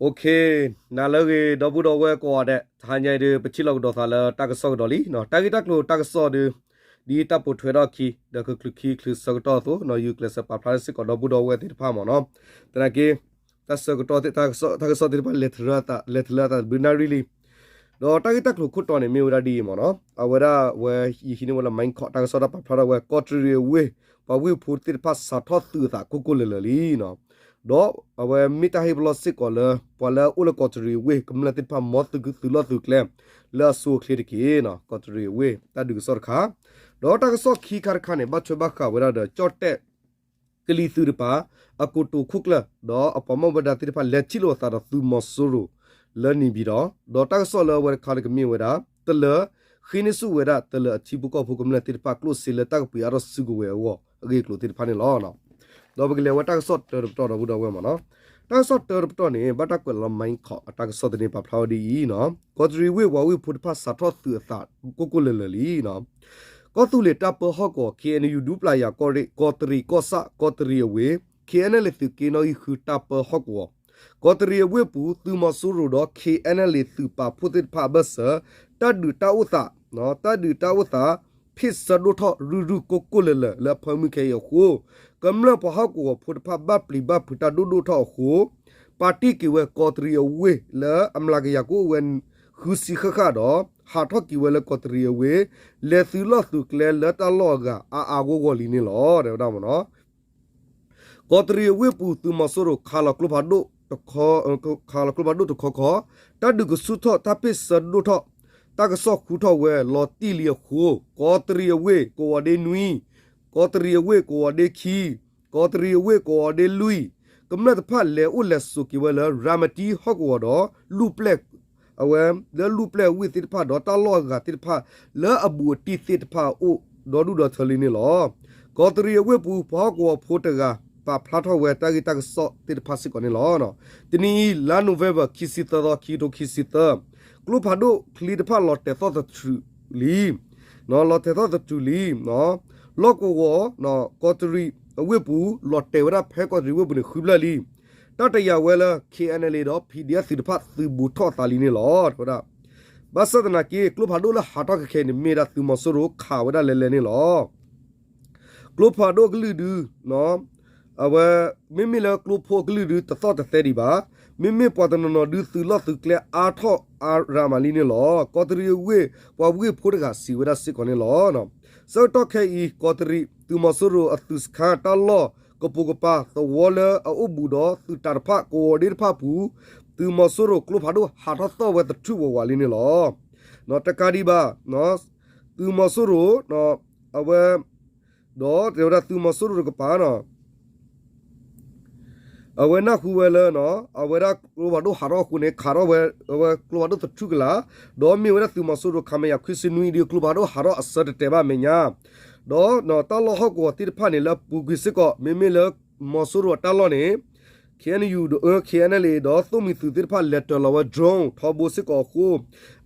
OK, နၤလၢအဂ့ၤ ဒီပုၢ်ဒီဝဲၢ်ကိးဂၤဒဲး, တဟါညါအံၤဒုး ပထံၣ်လိာ်ကဒီးသးလၢတၢ်ကစီၣ်ကဒီးလံ. တၢ်ဂ့ၢ်တၢ်ကျိၤတၢ်ကစီၣ်ဒုး ဒ်တၢ်ပိာ်ထွဲထီၣ်အခံ ဒီးကချုးခံချုးဆၢကတီၢ်အသိး ယုၢ်ကျဲးစၢးပာ်ဖျါထီၣ်စ့ၢ်ကီးဒီပုၢ်ဒီဝဲၢ်သ့ၣ်တဖၣ်မ့ၢ်နီၤ. သနာ်က့ တၢ်ဆၢကတီၢ် တၢ်ကစီၣ်သ့ၣ်တဖၣ် လဲၤထလၢအသးတဘျုးနၣ်ရံၣ်လံ. ဒီးတၢ်ဂ့ၢ်တၢ်ကျိၤခိၣ်တီန့ၣ် မ့ၢ်ဝဲဒၣ်ဒ်အံၤမ့ၢ်နီၤ. အဝဲဒၣ်ဝဲ ယဟံးန့ၢ်ဝဲလၢ Mike တၢ်ကစီၣ်တၢ်ပာ်ဖျါထီၣ်ဝဲ ကီးတရံးအဝ့ၢ် ပှၤဝ့ၢ်ဖိသ့ၣ်တဖၣ်စးထီၣ်သုးအသးကိၢ်ကိၢ်လၢၤလၢၤလံနီၤ. ဒီးအဝဲမ့ၢ်တၢ်ဟ့ၣ်ပလီၢ်စ့ၢ်ကီးလၢ ပှၤလၢအအိၣ်လၢကီးတရံးအဝ့ၢ် ကမျၢၢ်သ့ၣ်တဖၣ် မ်သုးလီၢ်သုးကျဲ လၢအဆိအချ့တက့ၢ်နီၤ. ကီးတရံးအဝ့ၢ် တၢ်ဒုးကစီၣ်တခါ, ဒီးတၢ်ကစီၣ်ခံခါတခါန့ၣ် ဘၣ်ထွဲဘၣ်ဃးဝဲဒၣ်ဒီး ကၠီၣ်တဲၣ် ကလံၤသုးတကပၤ အကိတိာ်ခိၣ်ကျၢၢ် ဒီးအပှၤဘၣ်မူဘၣ်ဒါသ့ၣ်တဖၣ် လဲၤထံၣ်လိာ်အသးဒီးသုးမီၤစိရိၤ လၢနံၤဘံၤဒီး, ဒီးတၢ်ကစီၣ်လၢအဝဲတခါန့ၣ် ကမ့ၢ်ဝဲဒၣ် တလၢၤ ဃ့န့ၢ်ဆူၣ်ဝဲဒၣ် တလၢၤအထံဖိကီၢ်ဖိကမျၢၢ်သ့ၣ်တဖၣ် ကျိၣ်စ့လၢတၢ်ကပှ့ၤအါထီၣ်စုကဝဲၤအဂီၢ် အဂ့ၢ်အကျိၤသ့ၣ်တဖၣ်န့ၣ်လီၤ. ဒီးပကလဲၤဝဲတၢ်ကစီၣ်တၢတပတီၢ်ဒီပုၢ်ဒီဝဲၢ်မ့ၢ်နီၤ. တၢ်ကစီၣ်တၢတပတီၢ်န့ၣ် ဘၣ်တၢ်ကွဲးလီၤ Mike အတၢ်ကစီၣ်သန့ပာ်ဖျါဝဲဒ်အံၤနီၤ. ကီးတရံးဝ့ၢ်ပှၤဝ့ၢ်ဖိတဖၣ်စးထီၣ်သုးအသးကိၢ်ကိၢ်လၢၤလၢၤလံနီၤ. ကီၢ်သူလ့ၤတၢ်ပၢဟီၣ်ကဝီၤ KNU ဒူပျၢ်ယၤကီၢ်ရ့ၣ် ကီးတရံးကီၢ်ဆၣ် ကီးတရံးအဝ့ၢ် KNLA သုးက့နီၣ်ဂံၢ်ဃုတၢ်ပၢဟီၣ်ကဝီၤ ကီးတရံးအဝ့ၢ်ပူၤ သုးမီၤစိရိၤဒီး KNLA သုးပာ်ဖှိၣ်သ့ၣ်တဖၣ်အဘၢၣ်စၢၤ တၢ်ဒုးတၢ်အိၣ်သး တၢ်ဒုးတၢ်အိၣ်သး ဖ့ၣ်ဆၢဒိၣ်ထီၣ်ရုၢ်ရုၢ်ကိၢ်ကိၢ်လၢၤလၢ်လၢအဖၢမုၢ်ခဲအံၤအဃိ ကမျၢၢ်ပှၤဟီၣ်ကဝီၤဖိတဖၣ်ဘၣ်ပျံၤဘၣ်ဖုးတၢ်ဒိၣ်ဒိၣ်ထီၣ်အဃိ ပာ်တ့ၢ်က့ၤဝဲကီးတရံးအဝ့ၢ်လၢအမျးကယၤကအိၣ်ဝဲဃုဆံဃၣ်ဃၣ်ဒီး ဟးထီၣ်က့ၤဝဲလၢကီးတရံးအဝ့ၢ် လဲၤသုးလီၢ်သုးကျဲလၢတၢ်လီၢ်အဂၤအါအါဂီၢ်ဂီၢ်လံန့ၣ်လီၤ တဲဝဲဒၣ်မ့ၢ်နီၤ. ကီးတရံးအဝ့ၢ်ပူၤ သုးမီၤစိရိၤခးလီၤကျိဖးဒိၣ် ခးလီၤကျိဖးဒိၣ်တခီခီ တၢ်ဒုးကဆူၣ်ထီၣ် တၢ်ဖ့ၣ်ဆၢဒိၣ်ထီၣ် တၢ်ကစီၣ်ဃုထီၣ်ဝဲလီၤတံၢ်လံအဃိ ကီးတရံးအဝ့ၢ်ကဝီၤဒ့နွံ ကီးတရံးအဝ့ၢ်ကဝီၤဒ့ခံ ကီးတရံးအဝ့ၢ်ကဝီၤဒ့လွံၢ် ကမျၢၢ်တဖၣ်လဲၤအိၣ်လဲၤဆိးက့ၤဝဲလၢ ရၤမတံဟီၣ်ကဝီၤဒီး လူၢ်ပျဲၢ် အဝဲ လၢလူၢ်ပျဲၢ်ဝ့ၢ်သ့ၣ်တဖၣ်ဒီးတၢ်လီၢ်အဂၤသ့ၣ်တဖၣ် လၢအဘူးအတံၢ်သ့ၣ်တဖၣ်အအိၣ်ဒီဒူၣ်ဒီထၢလံန့ၣ်လီၤ. ကီးတရံးအဝ့ၢ်ပူၤ ပှၤဟီၣ်ကဝီၤဖိတဂၤ ပာ်ဖျါထီၣ်ဝဲတၢ်ဂ့ၢ်တၢ်ကစီၣ်သ့ၣ်တဖၣ်စ့ၢ်ကီးန့ၣ်လီၤ. တနံၤအံၤ လါနိၣ်ဝ့ဘၢၣ် ခံဆံသၢသီ ခံကထိခံဆံသၢ ကျိဖးဒိၣ်ချံတဖၣ်လီၤတဲာ်သီၣ်သထြူးလံ လီၤတဲာ်သီၣ်သထြူးလံ လီၢ်ကဝီၤ ကီးတရံးအဝ့ၢ်ပူၤ လီၤတဲာ်ဝဲဒၣ်ဖဲကီးတရံးဝ့ၢ်ပူၤန့ၣ် ဃုဖျၢၣ်လံ. တၢ်တယာ်ဝဲလၢ KNLA ဒီး PDF သုးတဖၣ်သုးဘူးထီၣ်အသးလံန့ၣ်လီၤ တဲဝဲဒၣ်. ဘၣ်ဆၣ်သနာ်က့ ကျိဖးဒိၣ်လၢဟးထီၣ်ခဲခဲအံၤန့ၣ် မ့ၢ်ဒၣ်သုးမီၤစိရိၤခးဝဲဒၣ်လဲၤလဲၤန့ၣ်လီၤ. ကျိဖးဒိၣ်အကလုၢ်ဒု အဝဲ မ့မ့ၢ်လၢကျိဖိအကလုၢ်ဒု တသီၣ်တသဲဒံးဘၣ်. မ့မ့ၢ်ပှၤတနီၤနီၤဒု သုးလီၢ်သုးကျဲအါထီၣ်အါရၤမးလံန့ၣ်လီၤ. ကီးတရံးအဝ့ၢ် ပှၤဝ့ၢ်ဖိတဂၤစံးဝဲဒၣ်စ့ၢ်ကီးန့ၣ်လီၤ. ဆၢကတီၢ်ခဲအံၤ ကီးတရံး သုးမီၤစိရိၤအသုးစခါတၢ်လီၢ် ကပိာ်ကပၤသဝီလၢအအိၣ်ဘူးဒီးသုးတၢ်တဖၣ် ကဝီၤဒ့တဖၣ်အပူၤ သုးမီၤစိရိၤကျိဖးဒိၣ်ဟးထီၣ်သီၣ်ဝဲသထူၣ်ဝးဝးလံန့ၣ်လီၤ. တကးဒံးဘၣ် သုးမီၤစိရိၤ အဝဲ ဒီးတဲဝဲဒၣ်သုးမီၤစိရိၤတကပၤနီၤ အဝဲနၢ်ဟူဝဲလၢ အဝဲဒၣ်ကျိဖးဒိၣ်ဟးထီၣ်အဃိန့ၣ် ခးထီၣ်ဝဲ အဝဲကျိဖးဒိၣ်သထူၣ်ကလာ် ဒီးမ့ၢ်ဝဲဒၣ်သုးမီၤစိရိၤ ခမရ ခွံဆံနွံ ဒ်ကျိဖးဒိၣ်ဟးထီၣ်အဆၢတတဲာ်ဘၣ်အမဲာ်ညါ ဒီးတၢ်လီၢ်ဟီၣ်ကဝီၤသ့ၣ်တဖၣ်န့ၣ် လၢအပူၤကွံာ်စ့ၢ်ကီး မ့မ့ၢ်လၢမီၤစိရိၤအတၢ်လီၢ်န့ၣ် KNU ဒီး KNLA ဒီးသိၣ်မှံၤသုးသ့ၣ်တဖၣ်လဲၤတၢၤလီၤဝဲ drone ထီဘိစ့ၢ်ကီးအဃိ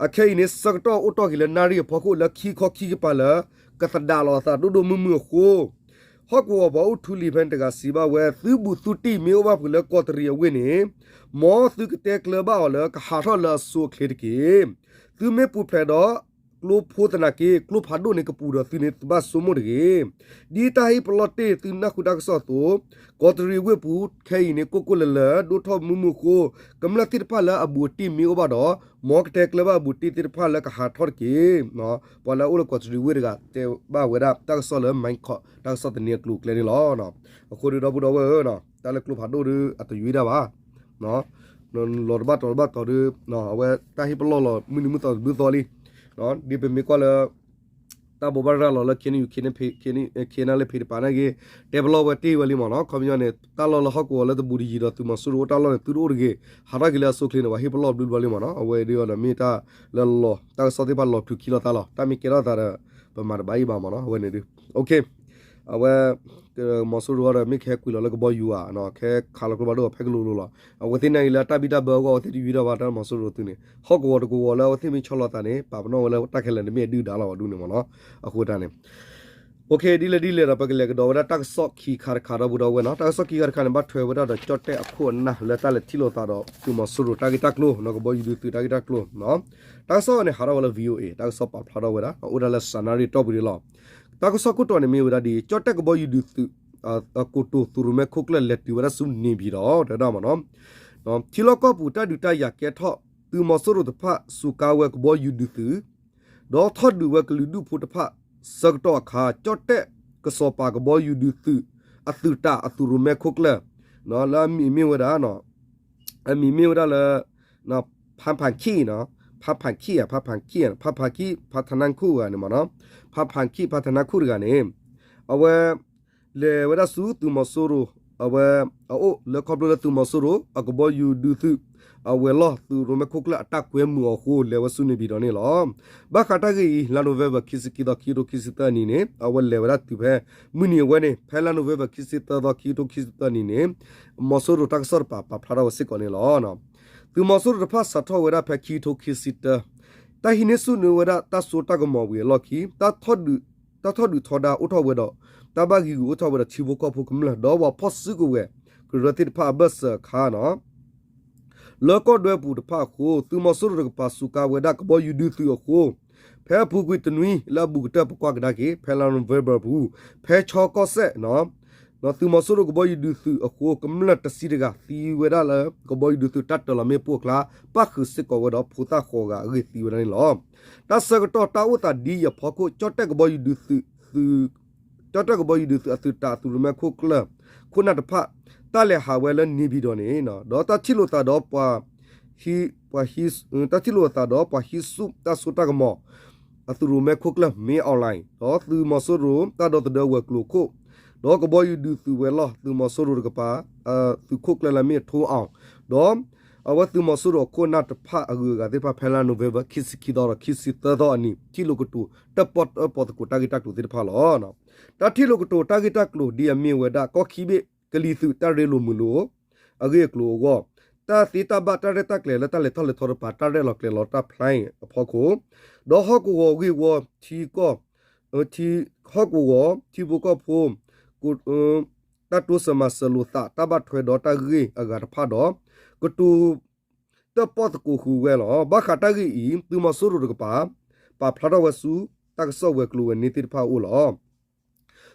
အခဲအံၤန့ၣ် ဆၢကတီၢ်အိၣ်တ့ၢ်က့ၤလၢနၣ်ရံၣ်အဖီခိၣ်လၢခံခီခံကပၤလၢ ကသဒးလီၤအသးဒိၣ်ဒိၣ်မုၢ်မုၢ်အဃိ ဟီၣ်ကဝီၤပှၤအိၣ်ထူလံၤဖဲန့ၣ်တဂၤစံးဘၣ်ဝဲ သုဘူးသုတံၢ်မ့ၢ်အိၣ်ဘၣ်ဖုးလၢကီးတရံးအဝ့ၢ်န့ၣ် မ်သုကတဲကျၢၤဘၣ်အီၤလၢကဟးထီၣ်လၢအဆိအချ့တက့ၢ်. သုမ့ၢ်ပူၤဖျဲးဒီးကျိဖိသနာ်က့ ကျိဖးဒိၣ်န့ၣ်ကပူၤဒီးသုန့ၣ် သုဘၣ်ဆိကမိၣ်တဂ့ၤ. ဒ်တၢ်ဟ့ၣ်ပလီၢ်တ့ၢ်သုနၢ်ဟူတၢ်ကစီၣ်အသိး ကီးတရံးဝ့ၢ်ပူၤခဲအံၤန့ၣ် ကိၢ်ကိၢ်လၢၤလၢၤ ဒိၣ်ထီၣ်မုၢ်မုၢ်အဃိ ကမျၢၢ်သ့ၣ်တဖၣ်လၢအဘူးအတံၢ်မ့ၢ်အိၣ်ဘၣ်ဒီး မ်ကတဲကျၢၤဘၣ်အဘူးတံၢ်သ့ၣ်တဖၣ်လၢကဟးထီၣ်တက့ၢ်. ပှၤလၢအအိၣ်လၢကီးတရံးဝ့ၢ်တဂၤ တဲဘၣ်ဝဲဒၣ်တၢ်ကစီၣ်လၢ Mike တၢ်ကစီၣ်သန့အကျိၤအကျဲန့ၣ်လီၤ. အဃိဒီးဒီပုၢ်ဒီဝဲၢ်ဧၢ တၢ်လၢကျိဖးဒိၣ်ဒီးအတယွံဒၣ်ဘၣ် လီၤတဘၣ်တီၤတဘၣ်တီၤဒီး အဝဲတၢ်ဟ့ၣ်ပလီၢ်လီၤမုၢ်နံၤမုၢ်သီတဘျုးသီလံ. ဒ်ပမ့ၢ်ကွၢ်လၢ တၢ်ဘိးဘၣ်ရၤလီၤလၢ KNU KNLA ဖံးတပၤန့ၣ်ဂ့ၤ တဲပလီၢ်ဝဲတ့ၢ်ဝဲလံမ့ၢ်နီၤ. ခီပညီန့ၣ် တၢ်လီၢ်လၢဟီၣ်ကဝီၤလၢတဘူးတယံၤဒီးသုးမီၤစိရိၤအိၣ်တၢ်လီၢ်န့ၣ် သုတအိၣ်တဂ့ၤ ဟးထီၣ်က့ၤလၢအဆိအချ့န့ၣ် ပှၤဟ့ၣ်ပလီၢ်ဘျုးဘျီလံမ့ၢ်နီၤ. အဝဲဒ်အံၤဒီးမ့ၢ်တၢ်လၢလီၤ တၢ်ကစီၣ်သ့ၣ်တဖၣ်လီၤဖျုးခံလီၤသးလီၤ. တၢ်မ့ၢ်ကဲထီၣ်သးဒီး ပမၤတဘၣ်အံၤဘၣ်မ့ၢ်နီၤ အဝဲန့ၣ်ဒုး အဝဲ မီၤစိရိၤဒီး မ့ၢ်ကဟဲကွံာ်လီၤလၢကဘီယူၤဧါ, ခဲခးလီၤကျိဖးဒိၣ်ဖဲကလိၤလိၤလီၤ. အဝဲသ့ၣ်နာ်က့ၤလၢတၢ်ဘံၣ်တၢ်ဘၢအဂီၢ် အဝဲသ့ၣ်တယွံဒၣ်ဘၣ်တၢ်မီၤစိရိၤသုးန့ၣ် ဟီၣ်ကဝီၤတကဝီၤလၢအဝဲသ့ၣ်မ့ၢ်ဆီလီၤသးန့ၣ် ပာ်ပနီၣ်ဝဲလၢတၢ်ခဲလၢာ်န့ၣ်မ့ၢ်အဒုၣ်ဒါလီၤဝဲဒၣ်န့ၣ်မ့ၢ်နီၤ. အဃိတၢ်န့ၣ် ဒ်လဲၣ်ဒ်လဲၣ်ဒီး ပကလဲၤကဒီးဝဲဒၣ်တၢ်ကစီၣ်ခံခါတခါဒီပုၢ်ဒီဝဲၢ်နီၤ. တၢ်ကစီၣ်ခံခါတခါန့ၣ် ဘၣ်ထွဲဝဲဒၣ်ဒီးကၠီၣ်တဲၣ်အခိၣ်အနၢ်လၢတၢ်လဲၤထံၣ်လိာ်သးဒီးသုးမီၤစိရိၤတၢ်ဂ့ၢ်တၢ်ကျိၤနီၤ, ကဘီယူၤဒုးသုးတၢ်ဂ့ၢ်တၢ်ကျိၤ. တၢ်ကစီၣ်န့ၣ် ဟးထီၣ်ဝဲလၢ VOA တၢ်ကစီၣ်ပာ်ဖျါထီၣ်ဝဲဒၣ် အိၣ်ဒၣ်လၢစှၤနၣ်ရံၣ်တီၢ်ပူၤန့ၣ်လီၤ. တၢ်ကစီၣ်ခိၣ်တီန့ၣ်မ့ၢ်ဝဲဒၣ်ဒ်အံၤ, ကၠီၣ်တဲၣ်ကဘီယူၤဒုးသုး ကိတိာ်သုးရိၣ်မဲခိၣ်ကျၢၢ် လဲၤတုၤဝဲဒၣ်ဆူန့ၣ်ပၠံၤဒီး တဲဝဲဒၣ်မ့ၢ်နီၤ, ထံလီၢ်ကီၢ်ပူၤတၢ်ဒုးတၢ်ယၤကဲထီၣ်, သုးမီၤစိရိၤတဖၣ်စူးကါဝဲကဘီယူၤဒုးသုး ဒီးထီၣ်ဒုးဝဲကလုာ်ဒူၣ်ဖိတဖၣ်, ဆၢကတီၢ်အခါ ကၠီၣ်တဲၣ်ကစီၤပၤကဘီယူၤဒုးသုး အသုးတၢ်အသုးရိၣ်မဲခိၣ်ကျၢၢ် လၢအမံၤမ့ၢ်ဝဲဒၣ် အမံၤမ့ၢ်ဝဲဒၣ်လၢ ဖါဖၣ်ခံၣ်, ဖါဖၣ်ခံၣ်, ဖါဖၣ်ခံၣ်, ဖါဖၣ်ခံၣ် ဖါထနါခိၣ်တဂၤန့ၣ်မ့ၢ်နီၤ, ဖါဖၣ်ခံၣ် ဖါထနါခိၣ်တဂၤန့ၣ် အဝဲ လဲၤဝဲဒၣ်ဆူသုးမီၤစိရိၤ အဝဲအအိၣ်လၢခီဖျိလၢသုးမီၤစိရိၤ အကဘီယူၤဒုးသုး အဝဲၤလီၢ်သုးရိၣ်မဲခိၣ်ကျၢၢ်အတၢ်ကွဲမုာ်အဃိ လဲၤဝဲဆူန့ၣ်ပၠံၤဒီးန့ၣ်လီၤ. ဘၣ်ဃးတၢ်ဂ့ၢ်အံၤ လါနိၣ်ဝ့ဘၢၣ် ခံဆံခံသီ ခံကထိခံဆံသၢနံၣ်န့ၣ် အဝဲလဲၤဝဲဒၣ်တုၤဖဲ မုၢ်နံၤအဝဲန့ၣ် ဖဲလါနိၣ်ဝ့ဘၢၣ် ခံဆံသၢသီ ခံကထိခံဆံသၢနံၣ်န့ၣ် မီၤစိရိၤတၢ်ကစီၣ်တပၤ ပာ်ဖျါထီၣ်ဝဲစ့ၢ်ကီးန့ၣ်လီၤ. သုးမီၤစိရိၤတဖၣ်စးထီၣ်ဝဲဒၣ်ဖဲ ခံကထိခံဆံတၢ တၢ်ဟံးန့ၢ်ဆူၣ်န့ၢ်ဝဲဒၣ်တၢ်စိတၢ်ကမီၤဝံၤအလီၢ်ခံ တၢ်ထီၣ်ဒုးထီဒါအိၣ်ထီၣ်ဝဲဒီး တၢ်ဘၣ်ဂံာ်ဂူာ်အိၣ်ထီၣ်ဝဲဒီးထံဖိကီၢ်ဖိကမျၢၢ် ဒီးပှၤဖီၣ်စုကဝဲၤကရၢသ့ၣ်တဖၣ်အဘၢၣ်စၢၤအခါနီၤ လၢကီၢ်ဒွဲပူၤတဖၣ်အဃိ သုးမီၤစိရိၤတကပၤစူးကါဝဲဒၣ်ကဘီယူၤဒုးသုးအဃိ ဖဲအပူၤကွံာ်တနွံလၢအဘူးကတၢၢ်ပကွၢ်ကဒါက့ၤ ဖဲလါနိၣ်ဝ့ဘၢၣ်ပူၤ ဖဲခၠီကီၢ်စဲၣ် သုးမီၤစိရိၤကဘီယူၤဒုးသုးအဃိ ကမျၢၢ်တဆံတဂၤသံဝဲဒၣ်လၢ ကဘီယူၤဒုးသုးတၢ်တၢၤလီၤမ့ၣ်ပိၢ်အကျါ ပၣ်ဃုာ်စ့ၢ်ကီးဝဲဒီးဖိသၣ်ဃိးဂၤအဂ့ၢ်သံဝဲဒၣ်န့ၣ်လီၤ. တၢ်ဆၢကတီၢ်တၢ်အိၣ်သးဒ်အံၤအဖီခိၣ် ကၠီၣ်တဲၣ်ကဘီယူၤဒုးသုး ကၠီၣ်တဲၣ်ကဘီယူၤဒုးသုးအသုးတၢ်အသုးရိၣ်မဲခိၣ်ကျၢၢ် ခိၣ်နၢ်တဖၣ် တၢ်လဲၤဟးဝဲလၢန့ၣ်ပၠံၤဒီးန့ၣ် ဒီးတၢ်ထံၣ်လိာ်သးဒီးပှၤ တၢ်ထံၣ်လိာ်သးဒီးပှၤဟံးဆူၣ်တၢ်စိတၢ်ကမီၤ အသုးရိၣ်မဲခိၣ်ကျၢၢ် မင်းအောင်လှိုင် ဒီးသုးမီၤစိရိၤတၢ်ဒီသဒၢဝဲၤကျိၤခိၣ် ဒီးကဘီယူၤဒုးသုးဝဲၤလီၢ်သုးမီၤစိရိၤတကပၤ သုးခိၣ်ကျၢၢ်လၢမ့ၢ်ထိၣ်အီၣ် ဒီး အဝဲသုးမီၤစိရိၤအခိၣ်နၢ်တဖၣ်အဂုၤအဂၤသ့ၣ်တဖၣ် ဖဲလါနိၣ်ဝ့ဘၢၣ် ခံဆံခံသီဒီး ခံဆံသၢသီအနံၤ ထံၣ်လိာ်ကတိၤတၢၣ်ပီၣ်တၢၣ်ပီသကိးတၢ်ဂ့ၢ်တၢ်ကျိၤသ့ၣ်တဖၣ်လီၤ. တၢ်ထံၣ်လိာ်ကတိၤတၢ်ဂ့ၢ်တၢ်ကျိၤဒ်အမ့ၢ်ဝဲဒၣ် ကီၢ်ခံဘ့ၣ် ကလံၤသုးတၢ်ရ့လိာ်မုာ်လိာ် အဂ့ၢ်အကျိၤအဂီၢ် တၢ်သ့တၢ်ဘၣ်တၢ်ရဲၣ်တၢ်ကျဲၤလၢတၢ်လဲၤထီၣ်လဲၤထီတပၤ တၢ်ရဲၣ်လီၤကျဲၤလီၤတၢ်ဖျါအဖီခိၣ် ဒီးဟီၣ်ကဝီၤဂ့ၢ်ဝီထံကီၢ် ဟီၣ်ကဝီၤထံဖိကီၢ်ဖိ တၢ်တိစၢၤမၤစၢၤလိာ်သး တၢ်ဘၣ်ထွဲဒီးတၢ်ဂ့ၢ်အဂၤတဖၣ်ဒီး ကတိၤတၢၣ်ပီၣ်သကိးဃုာ်ဝဲလီၤ. ဘၣ်ဃးတၢ်ဂ့ၢ်အံၤ သုးမီၤစိရိၤတကပၤ ပာ်ဖျါထီၣ်ဝဲဆူ တၢ်ကစီၣ်ဝဲၤကျိၤဝဲၤန့ၣ်သ့ၣ်တဖၣ်အအိၣ်လီၤ.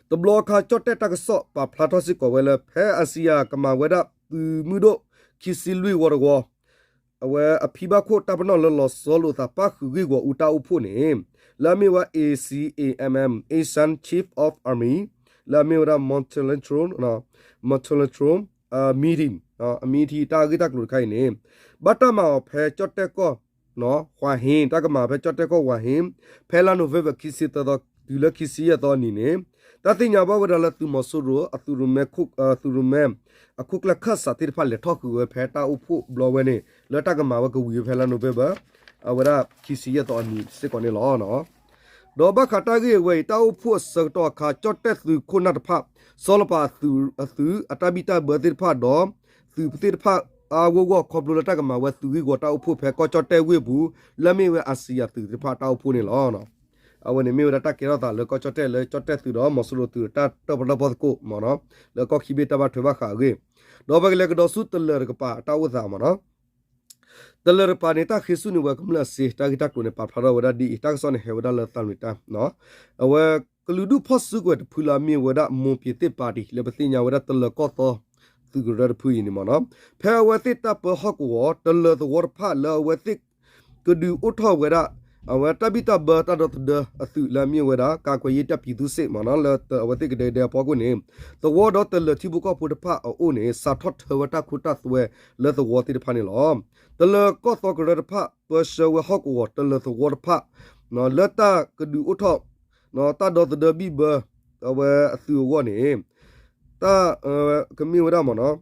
တဘျီအခါ ကၠီၣ်တဲၣ်တၢ်ကစီၣ်ပာ်ဖျါထီၣ်စ့ၢ်ကီးဝဲလၢ ဖဲအစံယၤကမၤဝဲဒၣ်သုးမုၢ်ဒိၣ်ခံဆံလွံၢ်ဝီတဝီ အဝဲအဖံဘၣ်ခိၣ်တၢ်ပနီၣ်လၢလီၤဆီလိာ်သးပၣ်ဃုာ်ဂ့ၢ်ဂီၤအူတၢ်အိၣ်ဖှိၣ်န့ၣ် လၢအမ့ၢ်ဝဲ A C A M M Asian Chief of Army လၢအမ့ၢ်ဝဲဒၣ် Montenegro Montenegro meeting အမံၤထံးတၢ်ဂ့ၢ်တၢ်ကျိၤတခါအံၤန့ၣ် ဘၣ်တၢ်မၤအီၤဖဲကၠီၣ်တဲၣ်ကီၢ် ဝၤဟ့ တၢ်ကမၤဖဲကၠီၣ်တဲၣ်ကီၢ်ဝၤဟ့ ဖဲလါနိၣ်ဝ့ဘၢၣ် ခံဆံသၢသီ တုၤလၢခံဆံယဲၢ်သီအနံၤန့ၣ် တၢ်သ့ၣ်ညါဘၣ်ဝဲဒၣ်လၢသုးမီၤစိရိၤ အသုးရိၣ်မဲ သုးရိၣ်မဲ အခိၣ်ကျၢၢ်ခၢၣ်စးသ့ၣ်တဖၣ်လဲၤထီၣ်ဃုာ်ဝဲဖဲတၢ်အိၣ်ဖှိၣ်ဘျီဝဲန့ၣ် လၢတၢ်ကမၤဝဲကဝံၤဝဲဖဲလါနိၣ်ဝ့ဘၢၣ် အဝဲဒၣ်ခံဆံယဲၢ်သီအနံၤစ့ၢ်ကီးန့ၣ်လီၤ. ဒီးဘၣ်ဃးတၢ်ဂ့ၢ်အဝဲအံၤတၢ်အိၣ်ဖှိၣ်အဆၢကတီၢ်အခါ ကၠီၣ်တဲၣ်သုးခိၣ်နၢ်တဖၣ် ဆီလီၤပာ်အသုးအတၢ်ဘံၣ်တၢ်ဘၢသ့ၣ်တဖၣ်ဒီး သုးသ့ၣ်တဖၣ်အါဂီၢ်ဂီၢ်ခီဖျိလၢတၢ်ကမၤဝဲသုးဂ့ၢ်ဂီၤတၢ်အိၣ်ဖှိၣ်ဖဲကီၢ်ကၠီၣ်တဲၣ်ဝ့ၢ်ပူၤ လၢအမ့ၢ်ဝဲအစံယၤသုးသ့ၣ်တဖၣ်တၢ်အိၣ်ဖှိၣ်န့ၣ်လီၤ. အဝဲန့ၣ်မ့ၢ်ဝဲဒၣ်တၢ်ကဲထီၣ်သးလၢကီၢ်ကၠီၣ်တဲၣ်လၢကၠီၣ်တဲၣ်သုးဒီးမီၤစိရိၤသုးတၢ်တၢၣ်ပီၣ်တၢၣ်ပီသကိးမ့ၢ်နီၤ လၢကီၢ်ခံဘ့ၣ်တၢ်ဘၣ်ထွဲဘၣ်ဃးအဂ့ၢ် ဒီးပကလဲၤကဒီးဆူတလၢၤတကပၤအတၢ်အိၣ်သးမ့ၢ်နီၤ တလၢၤတကပၤန့ၣ် တၢ်ဃ့ဆူၣ်န့ၢ်ဝဲကမျၢၢ်စ့ တၢ်ဂ့ၢ်တၢ်ကျိၤန့ၣ် ပာ်ဖျါထီၣ်ဝဲဒၣ်ဒ်အံၤ တၢ်ကစီၣ်န့ၣ်ဟဲဝဲဒၣ်လၢသးနွံတၢ် အဝဲ ကလုာ်ဒူၣ်ဖီၣ်စုကဝဲၤတဖုလၢအမ့ၢ်ဝဲဒၣ် မိၢ်ပျံၤသ့ၣ်ပာ်တံၣ် လၢပသ့ၣ်ညါဝဲဒၣ်တလၢၤကီၢ်သီ သုးကရၢတဖုအံၤန့ၣ်မ့ၢ်နီၤ ဖဲအဝဲသ့ၣ်တၢ်ပၢဟီၣ်ကဝီၤ တလၢၤသဝီတဖၣ်လၢအဝဲသ့ၣ် ကဒုးအိၣ်ထီၣ်ဝဲဒၣ် အဝဲတၢ်ဘံၣ်တၢ်ဘၢတၢ်ဒီသဒၢအသုးလၢအမ့ၢ်ဝဲဒၣ် ကာကွယ်ရေးတပ်ပြည်သူ့စစ် မ့ၢ်နီၤ လၢအဝဲသ့ၣ်ကဒဲကဒဲအဖီခိၣ်န့ၣ် သဝီဒီးတလၢၤထံဖိကီၢ်ဖိတဖၣ်အအိၣ်န့ၣ် စးထီၣ်ထၢဝဲတၢ်ခိတၢ်သွဲလၢသဝီသ့ၣ်တဖၣ်န့ၣ်လီၤ. တလၢၤကီၢ်သီကရၢတဖၣ် ပၢဆှၢဝဲဟီၣ်ကဝီၤတလၢၤသဝီတဖၣ် လၢတၢ်ကဒုးအိၣ်ထီၣ် တၢ်ဒီသဒၢဘံၣ်ဘၢ အဝဲအသုးအဂီၢ်န့ၣ် တၢ် ကမ့ၢ်ဝဲဒၣ်မ့ၢ်နီၤ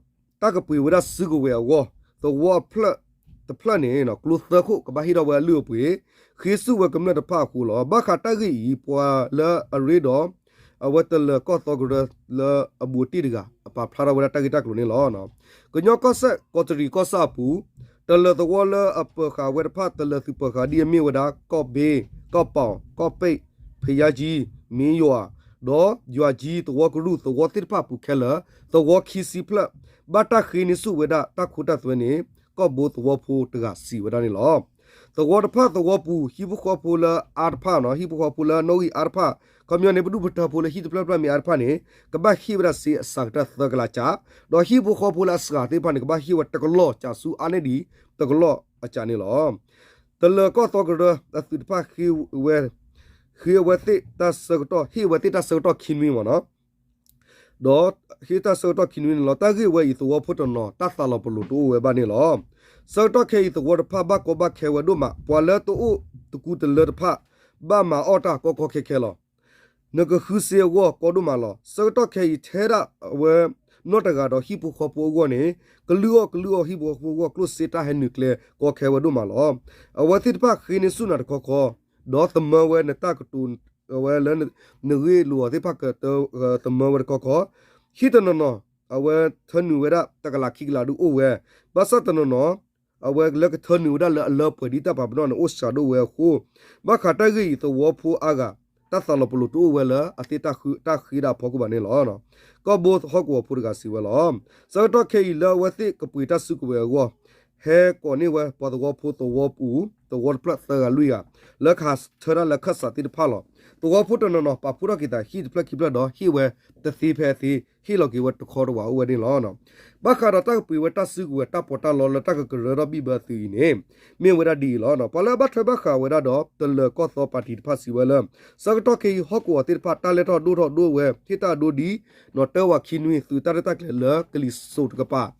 တၢ်ကပှ့ၤဝဲဒၣ်စုကဝဲၤအဂီၢ် သဝီအဖျၢၣ်တဖျၢၣ်န့ၣ် ကျိသၢခိၣ်ကဘၣ်ဟ့ၣ်ထီၣ်ဝဲအလုၢ်အပှ့ၤ ဃ့ဆူၣ်ဝဲကမျၢၢ်တဖၣ်အဃိလီၤ. ဘၣ်ဃးတၢ်ဂ့ၢ်အံၤ ပှၤလၢအရ့ဒီး အဝဲတလၢၤကီၢ်သီကရၢလၢအဘူးအတံၢ်တဂၤ အပာ်ဖျါထီၣ်ဝဲဒၣ်တၢ်ဂ့ၢ်တၢ်ကျိၤန့ၣ်လီၤ. ကညီကီၢ်စဲၣ် ကီးတရံးကီၢ်ဆၣ်အပူၤ တလၢၤသဝီလၢအပၢၤဃာ်ဝဲတဖၣ် တလၢၤသုးပၢၤဃာ်ဒ်အမ့ၢ်ဝဲဒၣ် ကီၢ်ဘ့, ကီၢ်ပီၤ, ကီၢ်ပ့း, ဖယါကၠံ, မ့ယွၤ ဒီးယွၤကၠံ သဝီကရူၢ် သဝီသ့ၣ်တဖၣ်အပူၤခဲလၢာ် သဝီခံဆံဖျၢၣ် ဘၣ်တၢ်ဃ့န့ၢ်ဆူၣ်ဝဲဒၣ်တၢ်ခိတၢ်သွဲန့ၣ် ကီၢ်ဘိသဝီဖိတဂၤစံးဝဲဒၣ်န့ၣ်လီၤ. သဝီတဖၣ်သဝီပူၤ ဟံၣ်ဖိဃီဖိလၢအါတဖၣ်နီၤ ဟံၣ်ဖိဃီဖိလၢနီၣ်ဂံၢ်အါတဖၣ် ခီပညီန့ၣ် ပဒူၣ်ပထၢဖိလၢဟံၣ်တဖျၢၣ်ဖျၢၣ်မ့ၢ်အါတဖၣ်န့ၣ် ကဘၣ်ဟ့ၣ်ဝဲဒၣ်စ့အစှၤကတၢၢ်သၢကလးကၠး ဒီးဟံၣ်ဖိဃီဖိလၢအစှၤသ့ၣ်တဖၣ်န့ၣ် ကဘၣ်ဟ့ၣ်ဝဲတကလီၢ်ကၠးဆူအါန့ၢ်ဒံး တကလီၢ်အကၠးန့ၣ်လီၤ. တလၢၤကီၢ်သီကရၢအသုးတဖၣ် ဃ့ဝဲသ့ၣ်တၢ်ဆၢကတီၢ် ဟ့ၣ်ဝဲသ့ၣ်တၢ်ဆၢကတီၢ်ခံနွံမ့ၢ်နီၤ ဒီးဟ့ၣ်တၢ်ဆၢကတီၢ်ခံနွံန့ၣ်လီၤ. တၢ်ဂ့ၢ်ဝဲအံၤ သဝီဖိတနီၤ တၢ်သးလီၤပလိာ်တအိၣ်ဝဲဘၣ်န့ၣ်လီၤ. ဆၢကတီၢ်ခဲအံၤ သဝီတဖၣ်ဘၣ်ကီဘၣ်ခဲဝဲဒိၣ်မး ပှၤလၢတအိၣ်တကူတလၢတဖၣ် ဘၣ်မၤအီၣ်တၢ်ကီကီခဲခဲလီၤ. နကဃုစ့အဂီၢ်ကီဒိၣ်မးလီၤ. ဆၢကတီၢ်ခဲအံၤ ထဲဒၣ်အဝဲ နီၢ်တဂၤဒီးဟံၣ်ဖိဃီဖိအဂီၢ်န့ၣ် ကလုၢ်အီၣ်ကလုၢ်အီဟံၣ်ဖိဃီဖိအဂီၢ် ကျိၣ်စ့တၢ်ဟဲနုာ်ကျဲကီခဲဝဲဒိၣ်မးလီၤ. အဝဲသ့ၣ်တဖၣ်ဃ့န့ၢ်ဆူၣ်နၤတခီခီ ဒီးသမၢဝဲနတၢ်ကတိၤ အဝဲလၢ နဂ့ၢ်လိာ်အီၤသ့ၣ်တဖၣ် သမၢဝဲတခီခီ ဟံၣ်တနီၤနီၤ အဝဲထၢနုာ်ဝဲဒၣ်တကလးခံကလးဒုးအိၣ်ဝဲ ဘၣ်ဆၣ်တနီၤနီၤ အဝဲလၢကထၢနုာ်ဝဲဒၣ်လၢအလၢပှဲၤဒ်တၢ်ပာ်ပနီၣ်န့ၣ် အိၣ်စှၤဒိၣ်ဝဲအဃိ ဘၣ်ဃးတၢ်ဂ့ၢ်အံၤ သဝီဖိအါဂၤ တၢ်သးလီၤပလိာ်တအိၣ်ဝဲလၢအသ့ၣ်တၢ်ဃ့ဒၣ်အဖီခိၣ်ဘၣ်န့ၣ်လီၤ. ကီၢ်ဘိဟီၣ်ကဝီၤဖိတဂၤစံးဝဲလီၤ. ဆၢကတီၢ်ခဲအံၤလၢအဝဲသ့ၣ်ကပှ့ၤတၢ်စုကဝဲၤအဂီၢ် ဟဲကိးန့ၢ်ဝဲပှၤသဝီဖိသဝီပူၤ သဝီတဖျၢၣ်သၢဂၤလွံၢ်ဂၤ လၢကဟးထၢတၢ်လၢခၢၣ်စးသ့ၣ်တဖၣ်လီၤ. သဝီဖိတနီၤနီၤ ပာ်ဖှိၣ်ထီၣ်က့ၤသးဟံၣ်တဖျၢၣ်ခံဖျၢၣ်ဒီးဟ့ၣ်ဝဲတသ့ဖဲအသ့ ဟ့ၣ်လီၤက့ၤဝဲတခီတဝးအိၣ်ဝဲန့ၣ်လီၤ. ဘၣ်ဃးဒီးတၢ်ကပှ့ၤဝဲတၢ်စုကဝဲၤတၢ်ပီးတၢ်လီလၢတၢ်ကကရၢထီၣ်ဘံၣ်ဘၢအသုးအံၤန့ၣ် မ့ၢ်ဝဲဒၣ်ဒ်အံၤလီၤ. ပှၤလၢအဘၣ်ထွဲဘၣ်ဃးဝဲဒၣ်ဒီး တလၢၤကီၢ်သီပၣ်တံၣ်တဖၣ်စံးဝဲလၢ ဆၢကတီၢ်ခဲအံၤ ဟီၣ်ကဝီၤသ့ၣ်တဖၣ် တၢ်လဲၢ်ထီၣ်ဒိၣ်ထီၣ်ဒိၣ်ဝဲ ဟ့ၣ်တၢ်အဒိဒ် နီၢ်တၢဝးခံနွံ သုးတၢ်ရဲၣ်တၢ်ကျဲၤလၢကလံၤစိးတကပၤ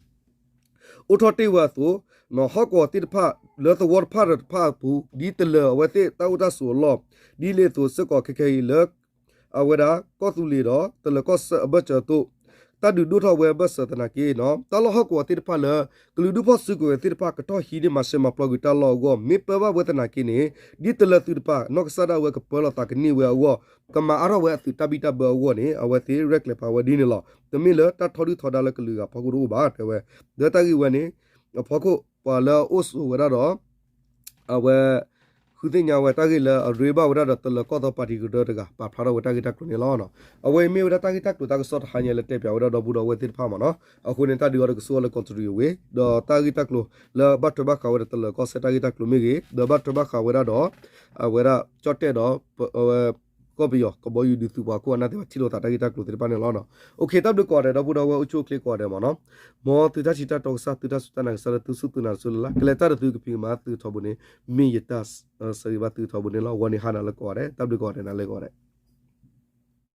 အိၣ်ထီၣ်တ့ၢ်ဝဲအသိး ဟီၣ်ကဝီၤသ့ၣ်တဖၣ် လၢသဝီတဖၣ်ဒီးတဖၣ်အပူၤ ဒ်တလၢၤအဝဲသ့ၣ်တၢ်အိၣ်တၢ်ဆိးအလီၢ် ဒ်လဲၣ်အသိးစ့ၢ်ကီးခဲခဲအံၤလၢ အဝဲဒၣ်ကီၢ်သူလ့ၤဒီး တလၢၤကီၢ်စဲၣ်အဘၢၣ်စၢၤအသိး တၢ်ဒုးဒိၣ်ထီၣ်ဝဲအဘၢၣ်စၢၤသနာ်က့နီၤ တၢ်လီၢ်ဟီၣ်ကဝီၤသ့ၣ်တဖၣ်လၢ ကလုာ်ဒူၣ်ဖီၣ်စုကဝဲၤသ့ၣ်တဖၣ် ကထီၣ်ဟံးန့ၢ်မၤရှဲမၤပျီကွံာ်တၢ်လီၢ်အဂီၢ် မ့ၢ်ပၢဘၣ်ဝဲသနာ်က့န့ၣ် ဒ်တလၢၤသုးတဖၣ် နီၢ်ကစၢ်ဒၣ်ဝဲကပၢလီၤသးကန့ၢ်ဝဲအဂီၢ် ကမၤအါထီၣ်ဝဲအသုးတၢ်ဘံၣ်တၢ်ဘၢအဂီၢ်န့ၣ် အဝဲသ့ၣ်ရဲၣ်ကျဲၤပာ်ဝဲဒ်န့ၣ်လီၤ. တမ့ၢ်လၢတၢ်ထီဒုၣ်ထီဒါလၢကလုာ်ဂၤဖီခိၣ်တအိၣ်ဘၣ် တဲဝဲ လၢတၢ်ဂ့ၢ်ဝဲန့ၣ် အဖီခိၣ် ပှၤလၢအအိၣ်ဆိးဝဲဒၣ်ဒီး အဝဲ ဃုသ့ၣ်ညါဝဲတၢ်ဂ့ၢ်လၢအရ့ဘၣ်ဝဲဒၣ်ဒီး တလၢၤကီၢ်သီပၣ်တံၣ်ကရၢတဂၤ ပာ်ဖျါထီၣ်ဝဲတၢ်ဂ့ၢ်တၢ်ကျိၤန့ၣ်လီၤ. အဝဲအံၤမ့ၢ်ဝဲဒၣ်တၢ်ဂ့ၢ်တၢ်ကျိၤတၢ်ကစီၣ်တဟါညါလၢတဲပၠးဝဲဒၣ်ဒီပုၢ်ဒီဝဲၢ်သ့ၣ်တဖၣ်မ့ၢ်နီၤ. အဃိန့ၣ် တၢ်ဒုးအီၤဒီးကဆိၣ်အီၤလၢကီးတရံးအဝ့ၢ် ဒီးတၢ်ဂ့ၢ်တၢ်ကျိၤလၢဘၣ်ထွဲဘၣ်ဃးဝဲဒီးတလၢၤကီၢ်စဲၣ်တၢ်ဂ့ၢ်တၢ်ကျိၤမ့ၢ်ဂ့ၤ ဒီးဘၣ်ထွဲဘၣ်ဃးဝဲဒၣ်ဒီး အဝဲဒၣ်ကၠီၣ်တဲၣ်ဒီး ကီၢ်ပယီၤ ကဘီယူၤဒုးသုးပှၤခိၣ်အနၢ်သ့ၣ်တဖၣ်ထံၣ်လိာ်သးတၢ်ဂ့ၢ်တၢ်ကျိၤသ့ၣ်တဖၣ်န့ၣ်လီၤ. အိၣ်ခ့ တၢ်ဘျုးကိးဂၤဒဲး ဒီပုၢ်ဒီဝဲၢ်အိၣ်ဆူၣ်အိၣ်ချ့ကိးဂၤဒဲးမ့ၢ်နီၤ. မ်သုတၢ်ထံၣ်တၢ်တီကစၢ် သုတၢ်စူၢ်တၢ်နာ်ကစၢ်လၢသုစူၢ်သုနာ်တစူၢ်လၢ်လၢ် ကလဲၤတၢ်ဒီးသုကဖံးကမၤသုထီဘိန့ၣ် မ့ၢ်ယတၢ်ဆၢဂ့ၤဘၣ်သုထီဘိန့ၣ်လီၤ. ဂီၤနံၤဟါနၤလၢကိးဂၤဒဲး တၢ်ဘျုးကိးဂၤဒဲး နၤလၢကိးဂၤဒဲး